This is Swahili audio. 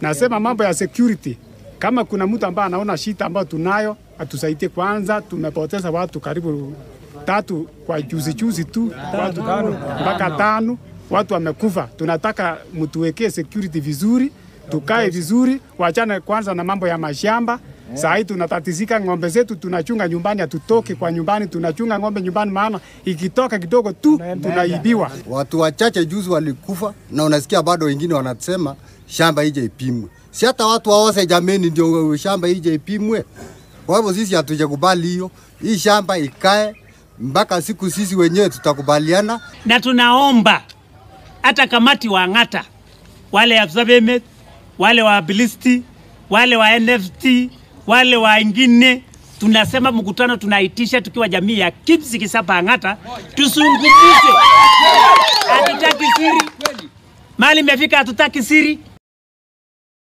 Nasema mambo ya security, kama kuna mtu ambaye anaona shida ambayo tunayo atusaidie kwanza. Tumepoteza watu karibu 3 kwa juzi juzi tu, watu mpaka 5 watu wamekufa. Tunataka mtuwekee security vizuri, tukae vizuri, wachane kwanza na mambo ya mashamba. Saa hii tunatatizika, ng'ombe zetu tunachunga nyumbani, hatutoki kwa nyumbani, tunachunga ng'ombe nyumbani, maana ikitoka kidogo tu tunaibiwa. Watu wachache juzi walikufa na unasikia bado wengine wanasema shamba ije ipimwe. Si hata watu waose jameni, ndio shamba ije ipimwe. Kwa hivyo sisi hatujakubali hiyo. Hii shamba ikae mpaka siku sisi wenyewe tutakubaliana. Na tunaomba hata kamati wa Ang'ata, wale ya wale wa Bilisti, wale wa NFT, wale wa wengine, tunasema mkutano tunaitisha tukiwa jamii ya Kipsigis hapa Ang'ata, tusungumuze. Hatutaki siri. Mali imefika, hatutaki siri.